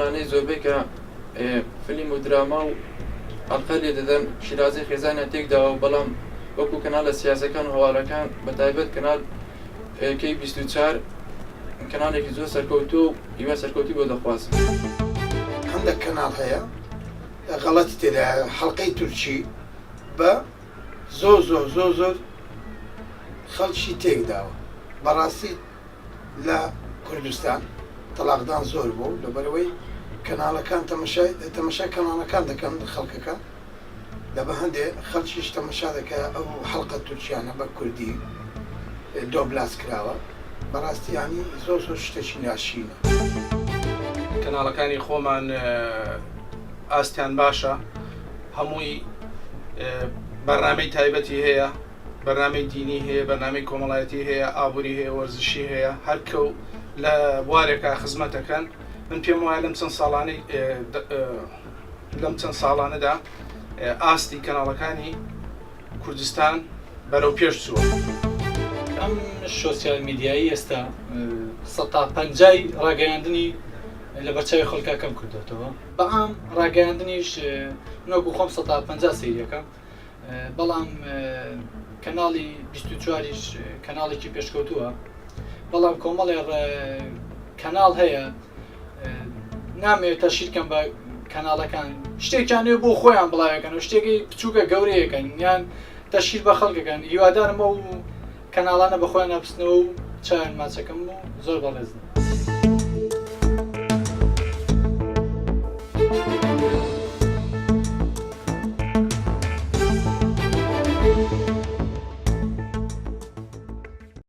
کەناڵانەی زۆربەی کە فلیم و دراما و ئەڵقە لێ دەدەن شیرازەی خێزانیان تێکداوە بەڵام وەکو کەناڵە سیاسەکان و هەواڵەکان بە تایبەت کەناڵ کەی 24 کەناڵێکی زۆر سەرکەوتوو و هیوای سەرکەوتووی بۆ دەخوازم. هەندێک کەناڵ هەیە غەڵەتی تێدایە حەڵقەی تورکی بە زۆر زۆر زۆر زۆر خەڵکی تێک داوە بەڕاستی لە کوردستان تەڵاقدان زۆر بوو لەبەرئەوەی کەناڵەکان تەمەشای تەمەشای کەناڵەکان دەکەن خەڵکەکە لە بە هەندێ خەڵکیش تەمەشا دەکە ئەو حەڵقە تورکیانە بە کوردی دۆبلاس کراوە بەڕاستی یانی زۆر زۆر شتێکی ناشرینە. کەناڵەکانی خۆمان ئاستیان باشە هەمووی بەرنامەی تایبەتی هەیە بەرنامەی دینی هەیە بەرنامەی کۆمەڵایەتی هەیە ئابووری هەیە وەرزشی هەیە هەرکە و لە بوارێکا خزمەتەکەن من پێم وایە لەم چەند ساڵانەی لەم چەند ساڵانەدا ئاستی کەناڵەکانی کوردستان بەرەو پێش چووە. ئەم شۆسیال میدیایی ئێستا سەتا پەنجای ڕاگەیاندنی لەبەرچاوی خەڵکا کەم کردۆتەوە بەعام ڕاگەیاندنیش من وەکو خۆم سەتا 50 سەیرەکەم بەڵام کەناڵی 24یش کەناڵێکی پێشکەوتووە بەڵام کۆمەڵێ کەناڵ هەیە نامەوێت تەشیرکەم بە کەناڵەکان شتێکیان نوێ بۆ خۆیان بڵاوەکەن و شتێکی بچووکە گەورەیەکەن یان تەشیر بە خەڵکەکەن هیوادارم ئەو کەناڵانە بە خۆیان ناپسنەوە و چاویان ماچەکەم و زۆر بەڕێزن.